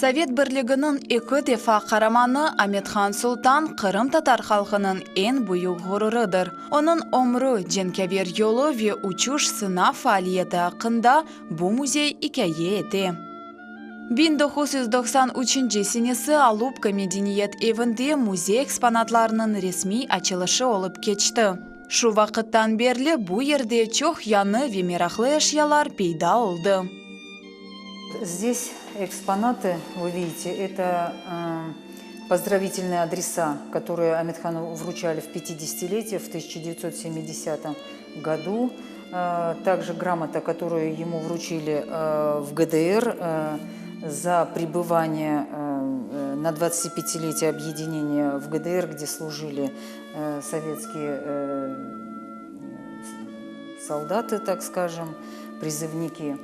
Sovet Birliginiñ eki defa qaramanı Amet-Han Sultan qırımtatar halqınıñ eñ büyük ğururıdır. Onıñ ömrü, cenkâver yolu ve uçuş-sınav faaliyeti aqqında bu müzey ikâye ete. 1993 senesi Alupka medeniyet evinde müzey eksponatlarınıñ resmiy açılışı olıp keçti. Şu vaqıttan berli bu yerde çoq yañı ve meraqlı eşyalar peyda oldı. Здесь экспонаты, вы видите, это поздравительные адреса, которые Аметхану вручали в 50-летие в 1970 году. Также грамота, которую ему вручили в ГДР за пребывание на 25-летие объединения в ГДР, где служили советские солдаты, так скажем, призывники.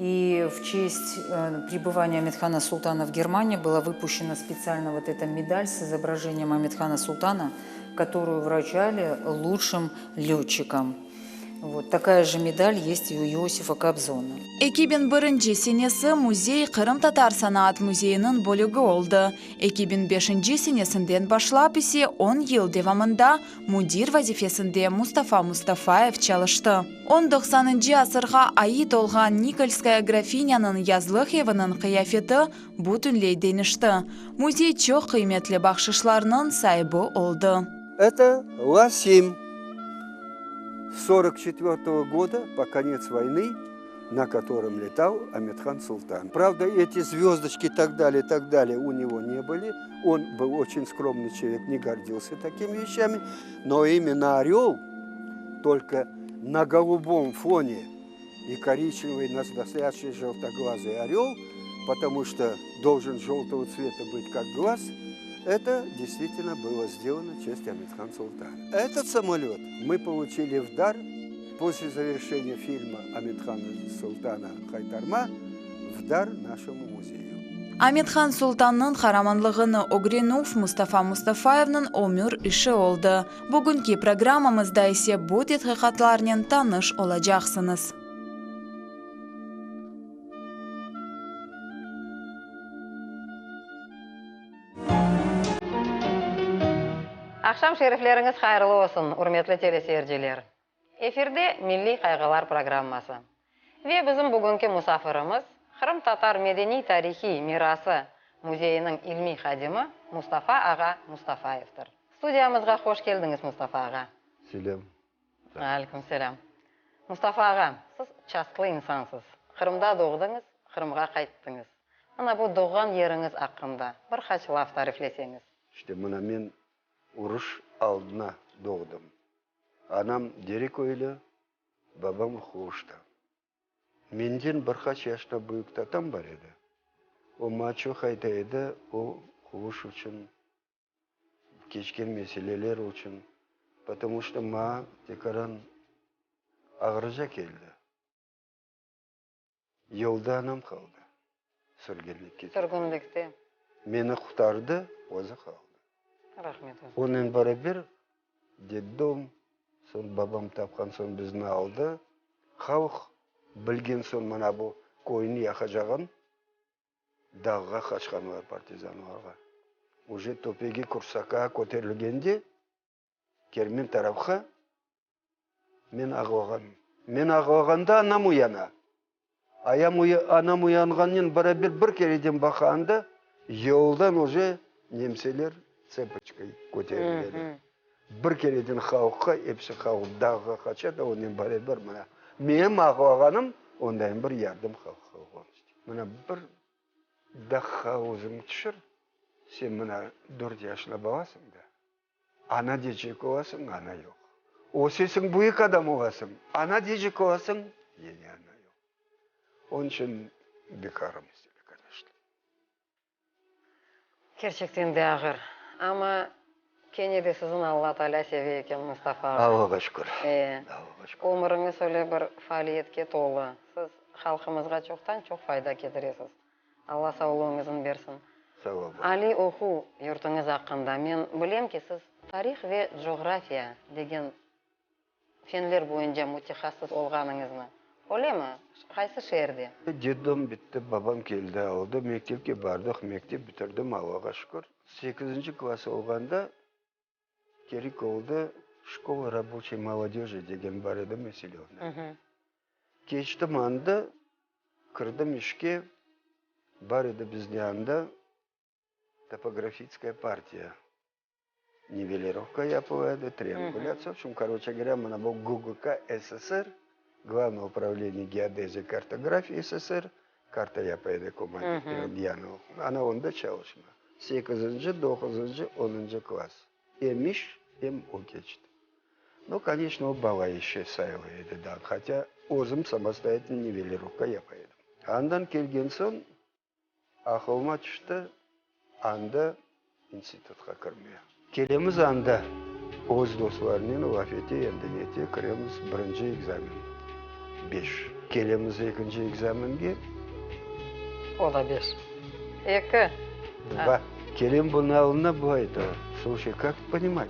И в честь пребывания Аметхана Султана в Германии была выпущена специально вот эта медаль с изображением Аметхана Султана, которую вручали лучшим летчикам. Вот такая же медаль есть и у Иосифа Кобзона. 2001 senesi müzey Qırımtatar sanaat müzeyiniñ bölügi oldı. 2005 senesinden başlap ise on yıl devamında müdir vazifesinde Mustafa Mustafayev çalıştı. On doqsanıncı asırğa ait olğan Nikolskaya grafinyanıñ yazlıq eviniñ qıyafeti bütünley deñişti. Müzey çoq qıymetli bahşışlarnıñ saibi oldı. Это Ла-семь сорок четвертого года по конец войны, на котором летал Аметхан Султан. Правда, эти звездочки и так далее, и так далее у него не были. Он был очень скромный человек, не гордился такими вещами. Но именно орел только на голубом фоне и коричневый настоящий желтоглазый орел, потому что должен желтого цвета быть как глаз, это действительно было сделано в честь Амитхан Султана. Этот самолет мы получили в дар после завершения фильма Амитхана Султана «Хайтарма» в дар нашему музею. Amet-Han Sultannıñ qaramanlığını ögrenüv Mustafa Mustafayevniñ ömür işi oldı. Bugünki programmamızda ise bu tedqiqatlarnen tanış olacaqsıñız. Aqşam şerifleriñiz hayırlı olsun, ürmetli teleseyirciler! Efirde Milliy qayğılar programması. Ve bizim bugünki musafirimiz, Qırımtatar medeniy-tarihiy mirası müzeyiniñ ilmiy hadimi Mustafa ağa Mustafayevdir. Studiyamızğa hoş keldiñiz, Mustafa ağa. Selâm. Aleyküm selâm. Mustafa ağa, siz çastlı insansız. Qırımda doğdıñız, Qırımğa qayttıñız. Mına bu doğğan yeriñiz aqqında bir qaç laf tarifleseñiz. İşte mına men uruş aldına doğdım. Anam Dereköylü, babam Huvuşta. Menden bir qaç yaşta büyük tatam bar edi. O maña çoq ayta edi, o Huvuş içün, keçken meseleler içün, potomu çto maña tekaran ağırca keldi. Yolda anam qaldı, sürgünlikke. Sürgünlikte. Meni qurtardı, özü qaldı. Rahmet olsun. Onen beraber detdom, soñ babam tapqan soñ bizni aldı. Halq bilgen soñ mana bu köyni yaqacağın, dağğa qaçqanlar partizanlarğa. Uje töpege Kursakağa köterilgende, Kermen tarafqa men ağlağanım. Men ağlağanda anam uyana. Ayam anam uyanğannen beraber bir kereden baqaanda, yoldan uje nemseler tsepoçkay köterileler. Bir kereden halqqa, episi halq dağğa qaça da, onen beraber mına menim ağlağanım ondayın bir yardım halqqa olğan işte. Mına bir daqqa özüñ tüşür, sen mına dört yaşlı balasıñ da. Ana deycek olasıñ, ana yoq. Ösesiñ, büyük adam olasıñ, ana deycek olasıñ, yine ana yoq. Onıñ içün bekar mesele, koneçno. Kerçekten de ağır. Amma kene de siziñ Alla Taalâ seve eken, Mustafa ağa. Allağa şükür. E, Allağa şükür. Ömüriñiz öyle bir faaliyetke tolu. Siz halqımızğa çoqtan-çoq fayda ketiresiz. Alla sağlığıñızın bersin. Sağ ol. Aliy oquv yurtuñız aqqında men bilem ki, siz tarih ve coğrafiya degen fenler boyunca mütehassıs olğanıñıznı. Öylemi? Qaysı şeerde? Detdom bitti, babam keldi, aldı, mektepke bardıq, mektep bitirdim, Allağa şükür. Sekizinci klass olğanda kerek oldı, şkola raboçey molodeji degen bar edi Meselevde. Keçtim anda, kirdim işke, bar edi bizde anda topografitskaya partiya. Nivelirovka yapıla edi, triangulâtsiya. V obşem, koroçe govorâ, mına bu GUGK SSR, Glavnoye upravleniye geodeziya kartografiya SSR, karta yapa edi yani ana onda çalışma. Sekizinci, doquzıncı, onuncı klass. Em iş, em o keçti. No, koneçno, o bala işi sayıla edi daa, hatâ özüm samostoyatelno nivelirovka yapa edim. Andan kelgen soñ Aqılıma tüşti, anda institutqa kirmeye. Kelemiz anda, öz dostlarnen laf ete, endi nete, kiremiz birinci ekzamen, beş. Kelemiz ekinci ekzamenge. O da beş. Eki. Dva. Kelem bunıñ alına, bu ayta, Sluşay, kak ponimat?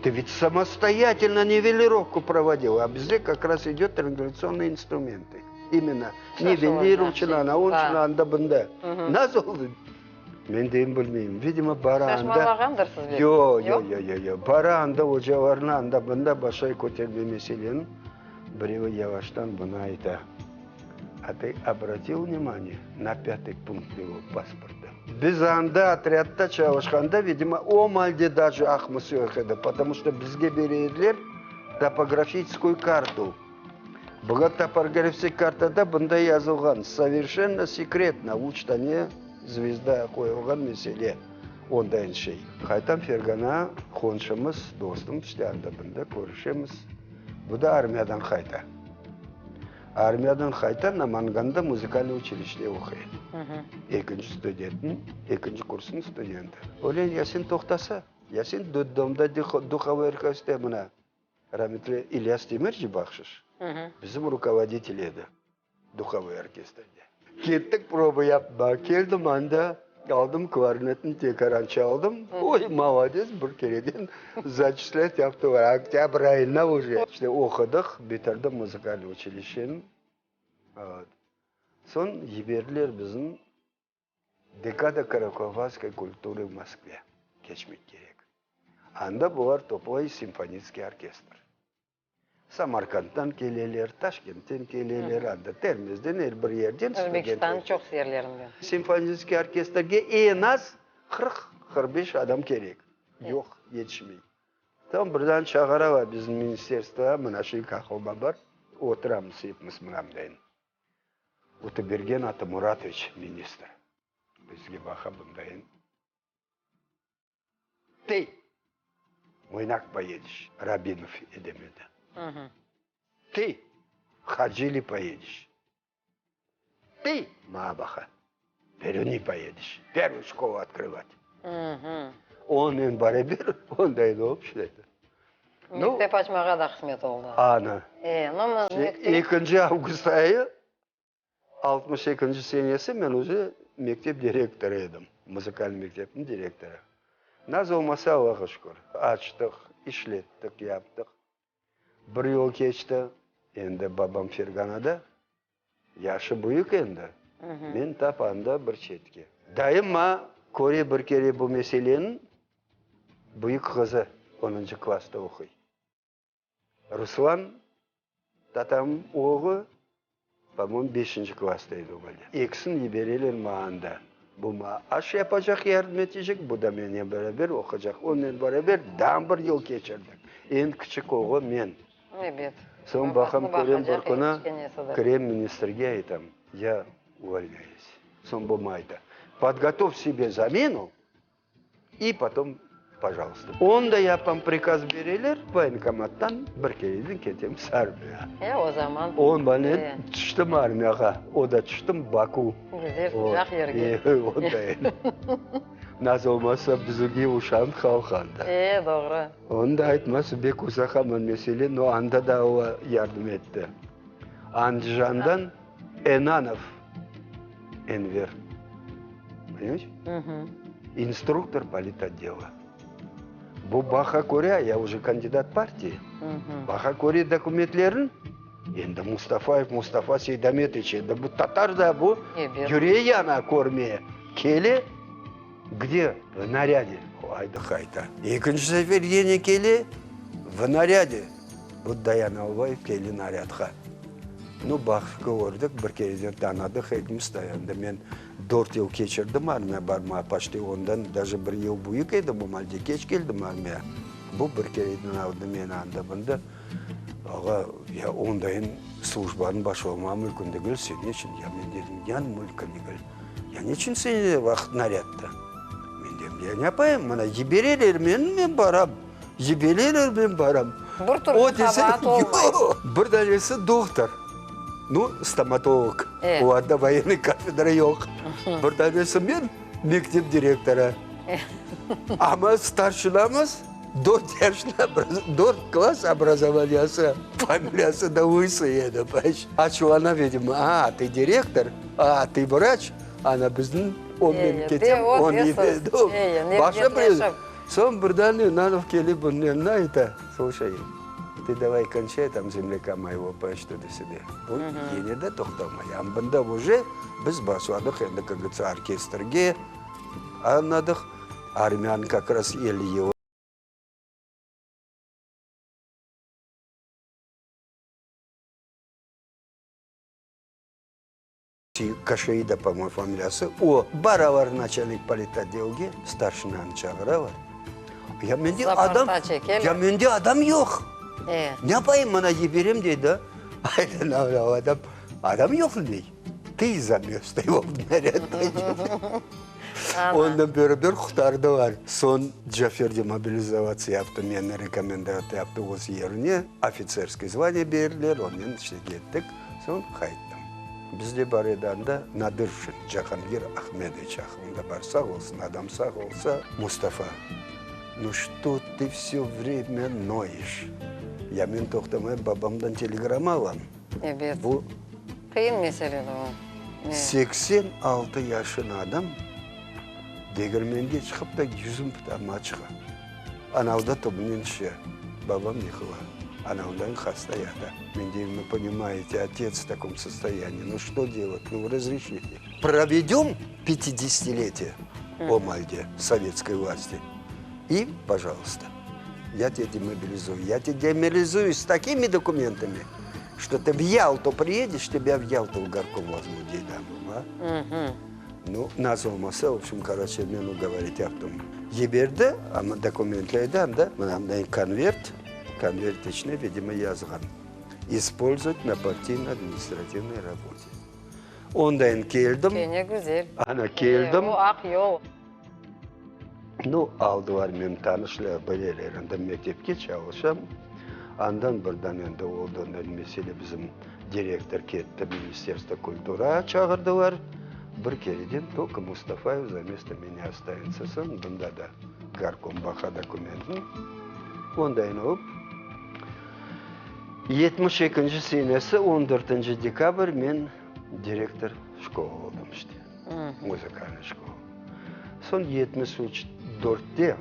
Tı ved samostoyatelno nivelirovku provodil, a bizde kak raz idöt triangulâtsionnıy instrumentı. İmенно nivelirovçını, ana onçını, anda bunda. Nasıl oldı? Men deyim bilmeyim. Vidimo, bara anda. Şaşmalağandırsız belki. Yo, yo, yo, yo, yo. Bara anda ocalarnı anda bunda başlay köterme meseleni. Birevi yavaştan bunı ayta. A tı obratil vnimaniye na pâtıy punkt ego pasporta? Biz anda otrâdta çalışqanda, vidimo, o malde daje aqmıs yoq edi, potomu çto bizge bere ediler topografiçeskuyu kartu. Buğa topografik kartada bunday yazılğan, Soverşenno sekretno, üç tane zvezda qoyulğan mesele, ondayın şey. Qaytam Fergana, qonşumız, dostum, işte anda-bunda körüşemiz. Bu da armiyadan qayta. Armiyadan qayta, Namanganda muzıkalnıy uçilişte oquy. Ekinci studentniñ, ekinci kursnıñ studenti. Öyle ya sen toqtasa, ya sen detdomda duhovoy orkestrde mına Rametli İlyas Demirci bahşış bizim rukovoditel edi duhovoy orkestrde. Kettik proba yapmağa, keldim anda, aldım klarnetni tekaran çaldım, oy, molodets, bir kereden zaçislât yaptılar, oktâbr ayına uje. İşte oqudıq, bitirdim muzıkalnıy uçilişşeni. Soñ yiberdiler bizni Dekada Karakavkazskoy kulturı v Moskve keçmek kerek. Anda bular toplay simfonitskiy orkestr. Samarkanddan keleler, Taşkentten keleler, anda Termizden, er bir yerden studentler. Özbekistannıñ çoq yerlerinden. Simfonitskiy orkestrge eñ az 40, 45 adam kerek. Yoq, yetişmey. Soñ birden çağıralar bizim ministerstvoğa, mına şu eki bar, oturamız epimiz mınamdayın. Utebergen Atamuratoviç ministr. Bizge baqa bundayın. Tey! Moynak poyediş, Rabinov Edem edi. Tey! Haceli poyediş. Tey! Maña baqa. Beruniy poyediş. Pervıy şkola otkrıvat. Onen baraber onday da olıp işledi. Mektep açmağa da qısmet oldı. Ana. E, no, mektep. Ekinci avgust ayı Altmış ekinci senesi men uje mektep direktorı edim, muzıkal mektepniñ direktorı. Naz olmasa, Allağa şükür, açtıq, işlettik, yaptıq. Bir yıl keçti, endi babam Ferganada, yaşı büyük endi, men tap anda bir çetke. Dayım maña köre bir kere bu meseleniñ, büyük qızı onuncı klassta oquy. Ruslan tatam oğlu, po-moyemu, beşinci klassta edi o vaqıt. Ekisini yibereler maña anda. Bu maña aş yapacaq, yardım etecek, bu da mennen beraber oqucaq. Onnen beraber daa bir yıl keçirdik. Eñ kiçik oğlu men. Ebet. Soñ baqam, körem bir künü, kirem ministrge aytam, ya uvolnâyus. Soñ bu maña ayta, Podgotov sebe zamenu, İ potom, pojalsta. Onı da yapam, prikaz bereler, voyenkomattan bir kereden ketemiz armiyağa. E, o zaman. On bana tüştim armiyağa, o da tüştim Baku. Güzel, sıcaq yerge. E, o da endi. Nasıl olmasa bizimki uşan halq anda. E, doğru. Onı da aytması bek uzaq aman mesele, no anda da o yardım etti. Andijandan Enanov Enver. Poнимаешь? Instruktor politotdela. Bu baqa köre, ya уже kandidat partiya, baqa köre dokumentlerin. Endi Mustafayev Mustafa Seydametoviç, endi bu tatar da bu, yüreği yana körmeye kele, gde? V narâde. Aydı qayta. Ekinci sefer yene kele, v narâde. Bu dayanalmay kele narâdqa. Nu, baqtıq, kördik, bir kereden tanıdıq ekimiz da. Endi men dört yıl keçirdim armiya barmağa, poçti ondan daje bir yıl büyük edim, o malde keç keldim armiya. Bu bir kereden aldı meni anda-mında. Ağa, ya ondayın slujbanı başlamağa mülkün degil, sen neçün? Ya men dedim, yan mülkün degil. Ya neçün sen er vaqıt narâdta? Men dedim, ya ne yapayım, mına yibereler meni, men baram, yibereler, men baram. Bir türlü qabaat olmay. Yoq, bir danesi dohtor, nu, stomatolog, o anda voyennıy kafedra yoq. Bir danesi men, mektep direktorı. Amma starşinamız dört yaşında, dört klass obrazovaniyası, familiyası da Lısıy edi, poнимаешь. Açuvlana, vidimo, a, tı direktor, a, tı vraç, ana bizniñ o men ketem, o Başta bir Soñ birden İnanov kelip bunıñ yanına ayta, Sluşay, tı davay konçay tam zemlyaka moyego, poнимаешь, tuda-süda. Bu yine de toqtamay. Amma bunda uje biz başladıq endi, kak govoritsâ, orkestrge Añladıq, armiyanıñ kak raz 50 yılı. Kaşeida, po-moyemu, familiyası, o, baralar naçalnik politotdelge, starşinanı çağıralar. Ya mende adam, ya mende adam yoq. Ne yapayım, mına yiberem dey da, aydan adam, adam yoq dey. Tı zamestıy oldı Ondan beraber qurtardılar. Soñ Cafer demobilizatsiya yaptı, meni rekomendatsiya yaptı öz yerine, ofitserskiy zvaniye berdiler, onen işte kettik. Soñ qayttım. Bizde bar edi anda Nadirşin Cahangir Ahmedoviç, aqlında bar, sağ olsun, adam sağ olsa, Mustafa, nu çto tı vse vremya noyeş? Ya men toqtamay babamdan telegramma alam. Ebet. Bu. Qıyın mesele de o. 86 yaşın adam degirmenge çıqıp da yüzüm pıtama çıqa. Anavda tübünen tüşe. Babam yıqıla. Anavdan hasta yata. Men deyim, nu, ponimaete, otets v takom sostoyaniyi, nu, çto delat, nu, razreşite. Provedem pyatidesyatiletiye o malde sovetskoy vlasti i, pojaluysta. Ya te demobilizuyu. Ya te demobilizuyu s takimi dokumentami, çto tı v Yaltu priyedeş, tebâ v Yaltu v gorkom vozmut, dey adamım, a? Nu, nasıl olmasa, v obşem, koroçe, men ugovorit yaptım. Yiberdi, amma dokumentlerdi anda, mına mınday konvert, konvert içine, vidimo, yazğan, İspolzovat na partiyno-administrativnoy rabote. Ondayın keldim. Kene güzel. Ana, keldim. O aq yol. Nu, aldılar meni tanışlar, bileler, anda mektepke çalışam. Andan birden endi oldı ondan mesele, bizim direktor ketti, Ministerstvo kulturağa çağırdılar. Bir kereden tolko Mustafayev zamesто menya ostanется. Soñ bunda da gorkom baqa dokumentni. Ondayın olıp, 72-nci senesi on dörtünci dekabr men direktor şkola oldım işte. Muzıkalnıy şkola. Soñ 73 dörtte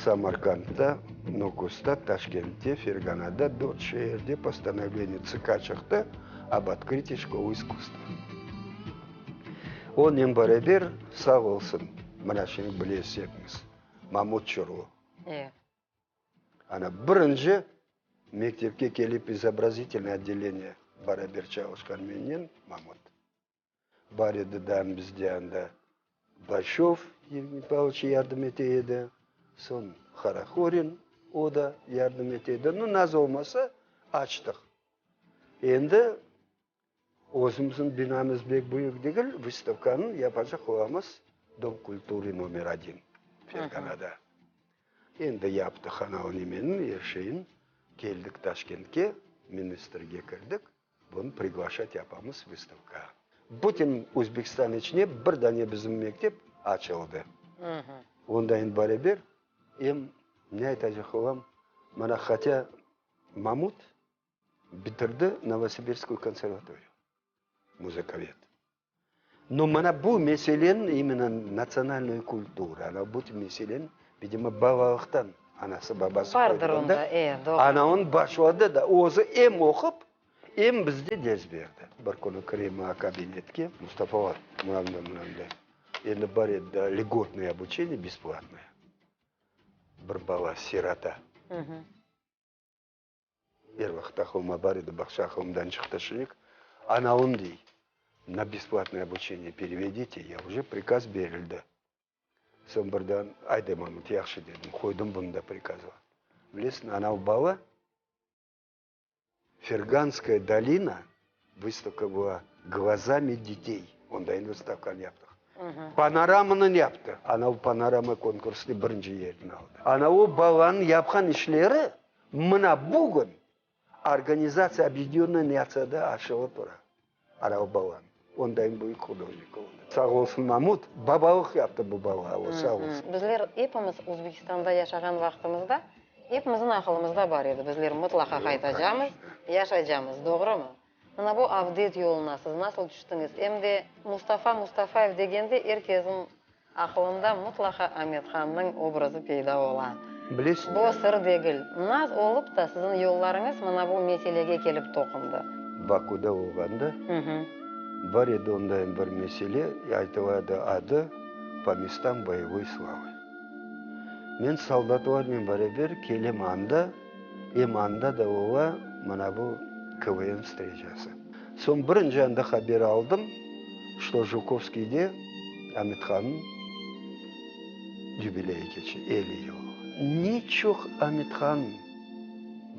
Samarkandda, Nukusta, Taşkentte, Ferganada, dört şeerde postanovleniye TSK çıqtı ob otkritiy şkolı iskusstv. Onen beraber, sağ olsun, mına şimdi bilesiz epiñiz, Mamut Çurlu. Ana, birinci mektepke kelip izobrazitelnıy otdeleniye beraber çalışqan mennen Mamut. Bar edi daa bizde anda Başöv Yevgeniy Pavloviç yardım ete edi, soñ Harahorin, o da yardım ete edi. Nu, naz olmasa, açtıq. Endi özümizniñ binamız bek büyük degil, vystavkanı yapacaq olamız Dom kulturı nomer odin Ferganada. Endi yaptıq anavı nemeniñ, er şeyin, keldik Taşkentke, ministrge kirdik. Bunı priglaşat yapamız vystavkağa. Bütün Özbekistan içine bir dane bizim mektep açıldı. Ondayın baraber em ne aytacaq olam, mana hatâ Mamut bitirdi Novosibirskую konservatoriyu, muzıkoved. No mana bu meseleniñ imенно natsionalnıy kultura, ana bu meseleniñ, vidimo, balalıqtan anası babası Bardır qoyğan da, onda, e, doğru. ana onı başladı da, özü em oqup. Em bizde ders berdi. Bir künü kire maña kabinetke, Mustafa ağa, mınanda, mınanda, endi bar edi da lgotnoye obuçeniye besplatnoye. Bir bala, sirota. Er vaqıt aqılıma bar edi, bağça aqılımdan çıqtı şimdik. Anavım dey, na besplatnoye obuçeniye perevedite, ya uje prikaz berildi. Soñ birden, ayda, Mamut, yahşı dedim, qoydım bunı da prikazğa. Bilesiñ, anav bala Ferganskaya dolina vystavka была Glazami detey, onda endi vıstavkanı yaptıq. Panoramanı yaptı. Anav panorama konkursında birinci yerini aldı. Ana o balanıñ yapqan işleri mına bugün Organizatsiya Obyedenınnıy Natsiyada aşılı tura. Anav balanıñ. Ondayın büyük hudojnik oldı. Sağ olsun Mamut, babalıq yaptı bu bala, o sağ olsun. Bizler epimiz Uzbekistanda yaşağan vaqtımızda epimizniñ aqılımızda bar edi, bizler mıtlaqa qaytacamız, yaşaycamız, doğrumı? Mına bu avdet yoluna siz nasıl tüştiñiz? Em de Mustafa Mustafayev degende er kesniñ aqılında mıtlaqa Amethannıñ obrazı peyda ola. Bilesiñmi? Bu sır degil. Naz olıp da siziñ yollarıñız mına bu meselege kelip toqundı. Bakuda olğanda bar edi ondayın bir mesele, aytıla edi adı Po mestam boyevoy slavı. Men soldatlarnen beraber kelem anda, em anda da ola mına bu KVN vstreçası. Soñ birinci anda haber aldım, çto Jukovskiyde Amethannıñ yubileyi keçe, 50 yıl. Ne çoq Amethan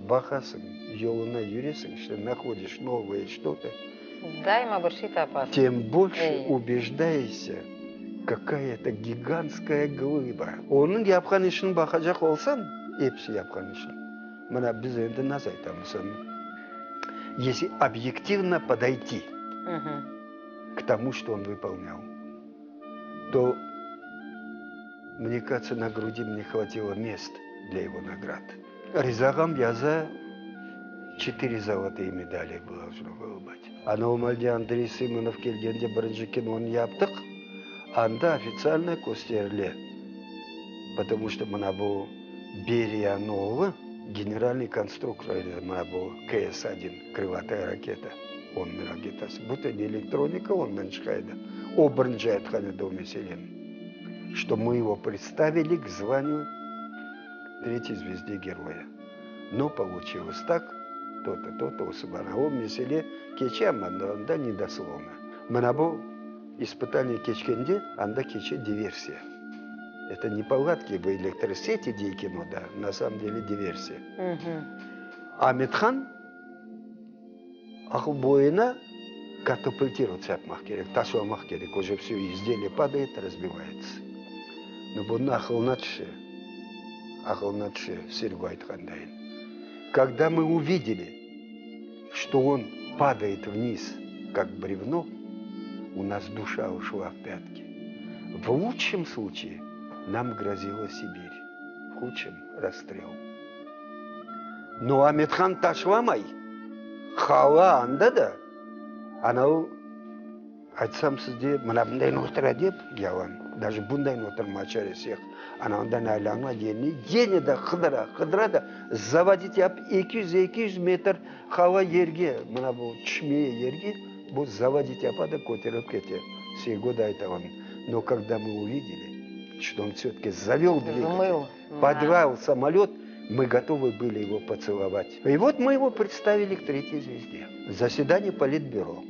baqasıñ, yoluna yüresiñ, işte nahodiş novoye çto-to. Daima bir şey tapasıñ. Tem bolşe ubejdaysâ, kakaya eto gigantskaya glıba. Onıñ yapqan işini baqacaq olsañ, episi yapqan işini. Mına biz endi nasıl aytamız onı, esli obyektivno podoyti k tomu, çto on vıpolnyal, to, mne kajetsâ, na grudi mne hvatilo mest dlâ ego nagrad. Riza ağam yaza, çetiri zolotıye medali dolžno bylo bıt. Ana o malde Andrey Sımonov kelgende birinci kinonı yaptıq, anda ofitsialno kösterile, potomu çto mına bu Beriyanıñ oğlu generalnıy konstruktor edi, mına bu KS odin, krılataya raketa, onıñ raketası, bütün elektronika ondan çıqa edi. O birinci aytqan edi o meseleni, çto mı ego predstavili k zvaniyu tretey zvezde geroya. No poluçilos tak, to-to, to-to, osı bana o mesele keçe, amma anda nedoslovno. Mına bu ispıtaniye keçkende, anda keçe diversiya. Eto nepoladki v elektroseti dey kinoda, na samom dele diversiya. Amethan aqıl boyuna katapultirovаться yapmaq kerek, taşlamaq kerek, uje vsё, izdelие padает, razbivayetsâ. No bunıñ aqılına tüşe, aqılına tüşe, Sergo aytqandayın. Kogda mı uvideli, çto on padayet vniz, kak brevno, u nas duşa uşla v pâtki. V lutşem sluçaye nam grozila Sibir, v hudşem, rasstrel. No Amethan taşlamay, qala anda da, anavı, aytsam sizde, mına bunday otura dep, yalan, daje bunday oturmağa çaresi yoq. Anavından aylanma yerini yene de qıdıra, qıdıra da, zavodit yapıp 200-200 metr qala yerge, mına bu tüşmeye yerge, bu zavodit yapa da köterip kete. Seygo da ayta onı, no kogda mı uvideli, çto on vse-tki zavel dvigatel, podval samolöt, mı gotovı bıli ego potselovat. İ vot mı ego predstavili k tretey zvezde. Zasedaniye Politbüro.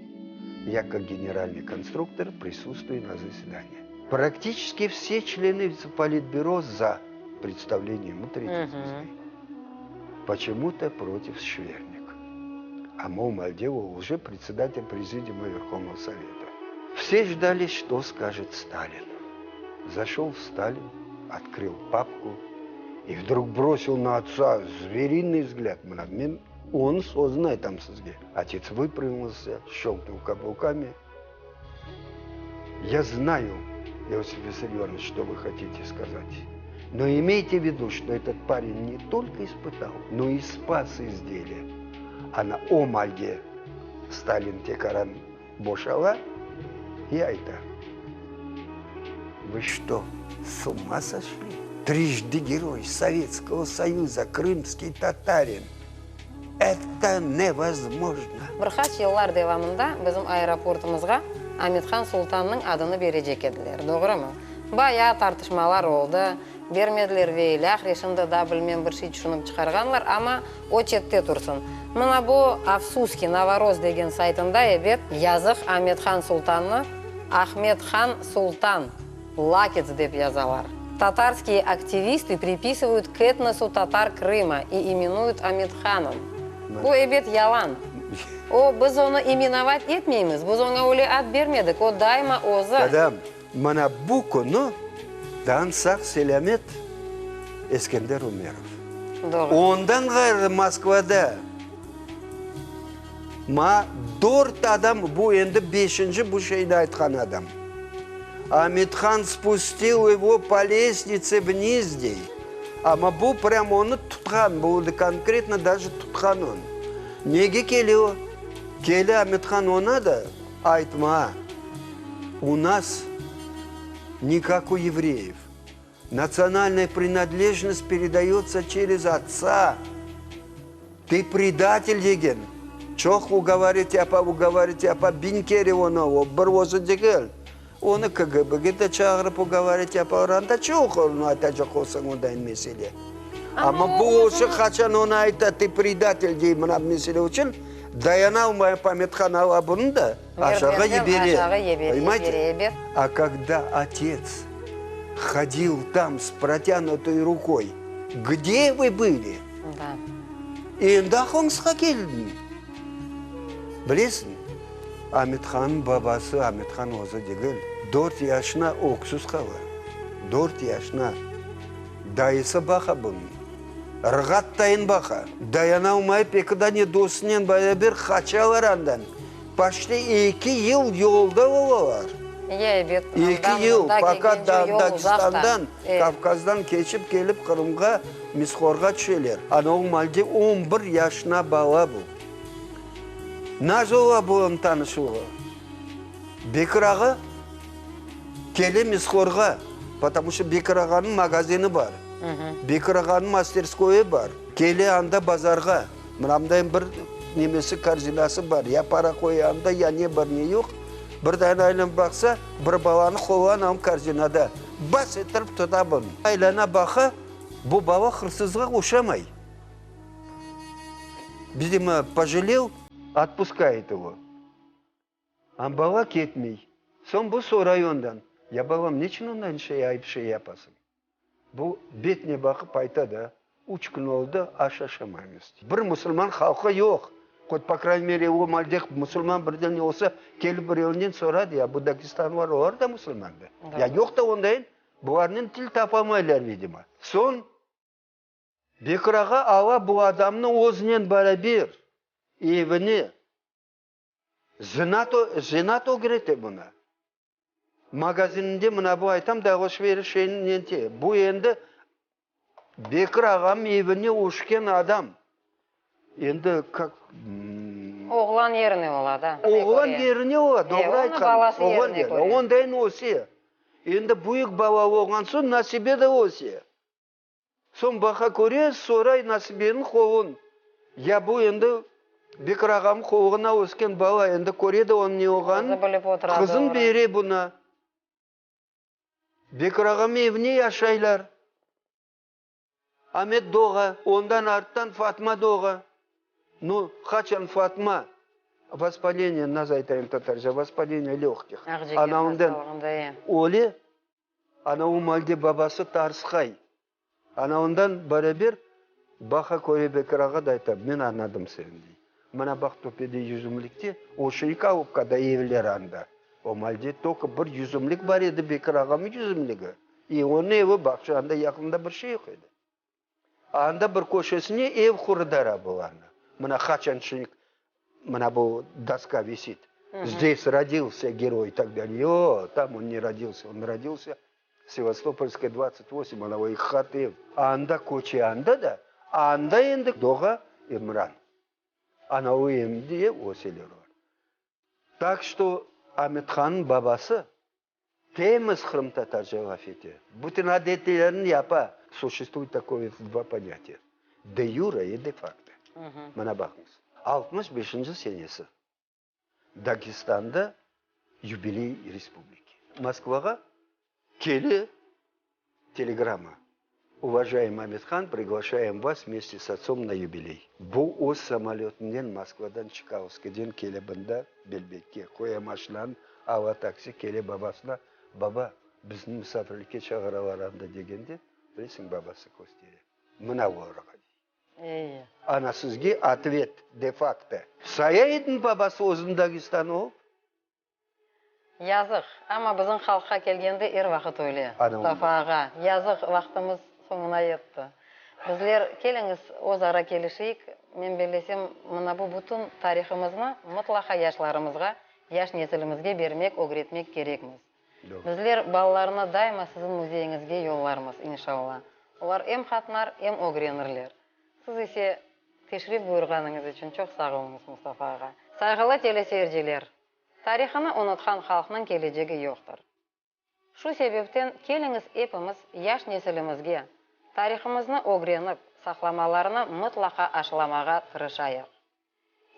Ya kak generalnıy konstruktor prisutstvuyu na zasedanии. Praktiçeski vse çleny Politbüro za predstavleniye emu tretey zvezdı. Poçemu-to protiv Şvernik. Amma o malde o uje predsedatel Prezidiuma Verhovnogo Soveta. Vse ždali, çto skajet Stalin. Zaşol Stalin, otkrıl papku i vdrug brosil na otsa zverinıy vzglâd, mına men onıñ sözüni aytam sizge. Otets vıprâmılsâ, şçelknul kablukami. Ya znayu, Иосиф Виссарионович, что вы хотите сказать. Но имейте в виду, что этот парень не только испытал, но и спас изделие. Ana o malde Stalin tekaran boşala i ayta, Вы что, с ума сошли? Трижды герой Советского Союза, крымский татарин. Это nevozmojno! Bir qaç yıllar devamında bizim aeroportımızğa Amethan Sultannıñ adını berecek ediler, doğrumı? Bayağı tartışmalar oldı, bermediler ve ilâhre, şimdi daa bilmem bir şey tüşünip çıqarğanlar, amma o çette tursın. Mına bu, afsus ki, Novoross degen saytında, ebet, yazıq Amethan Sultannı Ahmet Han Sultan, Lakets dep yazalar. Tatarskiye aktivistı pripisivayut k etnosu tatar Krıma i imenuyut Amethanom. Bu, ebet, yalan. O, biz onı imenovat etmeymiz, biz oña öyle ad bermedik, o daima özü. Kadâm, mına bu künü dan sağ-selâmet Eskender Ümerov. Doğru. Ondan ğayrı Moskvada ma dört adam, bu endi beşinci bu şeyni aytqan adam. Amethan spustil ego po lestnitse vniz dey. Amma bu prâm onı tutqan, bu konkretno daje tutqan onı. Nege kele o? Kele Amethan ona da aytma, u nas ne kak u yevreyev, natsionalnaya prinadlejnost peredayotsa çerez otsa. Tı predatel degen. Çoq ugovarit yapa, ugovarit yapa, biñ kere onı, o bir özü degil, onı KGB-ge de çağırıp ugovarit yapalar, anda çoq onı aytacaq olsañ onday mesele. Amma bu özü qaçan onı ayta, tı predatel dey mına bu mesele içün, dayanalmayıp Amethan ala bunı da aşağı yibere, poнимаете? A kogda otets hodil tam s protyanutoy rukoy, gde vı bıli? Endi aqlıñızğa keldim. Bilesiñ, Amethan'nıñ babası Amethan özü degil, dört yaşına öksüz qala. Dört yaşına. Dayısı baqa bunıñ. Rğattayın baqa. Dayanalmayıp eki dane dostunen beraber qaçalar andan. Paçti eki yıl yolda olalar. Ya, ebet, Eki andan yıl, mında поka kelgence yol uzaq da. Dagestandan, Kavkazdan keçip kelip Qırımğa, Mishorğa tüşeler. Ana o malde 11 yaşına bala bu. Nasıl ola bunıñ tanışlığı? Bekir ağa kele Mishorğa, потому что Bekir ağanıñ magazini bar, Bekir ağanıñ masterskoyı bar. Kele anda bazarğa. Mınamday bir nemesi, korzinası bar, ya para qoya anda, ya ne bar, ne yoq. Bir dane aylanıp baqsa, bir balanı qolu anam korzinada. Bas ettirip tuta bunı. Aylana baqa, bu bala hırsızğa oşamay. Vidimo, pojalel, otpuskayet ego. Amma bala ketmey. Soñ bu soray ondan, Ya balam, neçün onday şey, ayıp şey yapasıñ? Bu betine baqıp ayta da, Üç kün oldı, aş aşamaymız. Bir musulman halqı yoq. Hot, po krayniy mere, o malde musulman birden olsa, kelip birevinden soradı, ya bu dagestanlılar, olar da musulman da. Ya yoq da ondayın, bularnen til tapamaylar, vidimo. Soñ Bekir ağa ala bu adamnı özünen beraber evine, zenaat ögrete buna. Magazininde mına bu aytam da alışveriş şeyini nente. Bu endi Bekir ağam evine öşken adam. Endi kak. Oğlan yerine ola da. Oğlan yerine ola, doğru aytqanıñ. Oğlan yerine. Ondayın öse. Endi büyük bala olğan soñ Nasibe de öse. Soñ baqa köre, soray Nasibeniñ qolun. Ya bu endi Bekir ağamnıñ qoluna ösken bala, endi köre de onıñ ne olğanın, qızın bere buna. Bekir ağam evine yaşaylar. Amet doğa, ondan arttan Fatma doğa. Nu, qaçan Fatma, vospaleniye, nasıl aytayım tatarca, vospaleniye lögkih, ana ondan öle. Ana o malde babası tarsqay. Ana ondan beraber baqa köre Bekir ağa da ayta, men añladım seni, dey. Mına baq töpede yüzümlikte, o Şeykavkada evler anda. O malde tolko bir yüzümlik bar edi, Bekir ağamnıñ yüzümligi. İ onıñ evi bağça, anda yaqında bir şey yoq edi. Anda bir köşesine ev qurdıra bularnı. Mına qaçan şeñ mına bu doska visit. Zdes rodilsâ geroy i tak dalее. Yoq, tam on ne rodilsâ, on rodilsâ Sevastopolskaya 28, mına o eki qat ev. Anda köçe anda da, anda endi doğa İmran. Ana o endi öseler olar. Tak çto Amethan'nıñ babası Temiz qırımtatarca laf ete, bütün adetlerini yapa. Suşestvuet takoye dva ponâtiya, de yure i de fakto. Mına baqıñız, 65-inci senesi Dagestanda yubiley respubliki. Moskvağa kele telegramma, Uvajayemıy Amethan, priglaşayem vas vmeste s otsom na yubiley. Bu öz samolötınen Moskvadan Çkalovskiyden kele bında Belbekke, qoya maşinanı, ala taksi, kele babasına, Baba, bizni musafirlikke çağıralar anda degende, bilesiñ, babası köstere, mına olarğa dey. Eyi. Ana sizge otvet de fakto. Saya ediñ babası özüni Dagestan olıp? Yazıq, amma bizim halqqa kelgende er vaqıt öyle, Ana Mustafa ağa. Yazıq, vaqtımız soñuna yetti. Bizler, keliñiz, öz ara kelişeyik. Men bellesem, mına bu bütün tarihımıznı mıtlaqa yaşlarımızğa, yaş nesilimizge bermek, ögretmek kerekmiz. Bizler balalarnı daima siziñ müzeyiñizge yollarmız, inşalla. Olar em qatnar, em ögrenirler. Siz ise teşrif buyurğanıñız içün çoq sağ oluñız, Mustafa ağa. Sayğılı teleseyirciler, tarihını unutqan halqnıñ kelecegi yoqtır. Şu sebepten keliñiz epimiz yaş nesilimizge tarihımıznı ögrenip saqlamalarını mıtlaqa aşılamağa tırışayıq.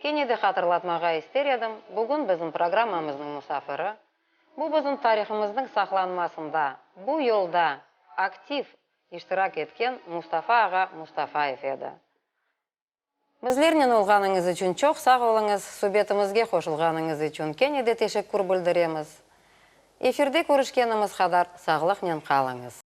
Kene de hatırlatmağa ister edim, bugün bizim programmamıznıñ musafiri, bu bizim tarihımıznıñ saqlanmasında, bu yolda aktiv iştirak etken Mustafa ağa Mustafayev edi. Bizlernen olğanıñız içün çoq sağ oluñız, subetimizge qoşulğanıñız içün kene de teşekkür bildiremiz. Efirde körüşkenimiz qadar sağlıqnen qalıñız.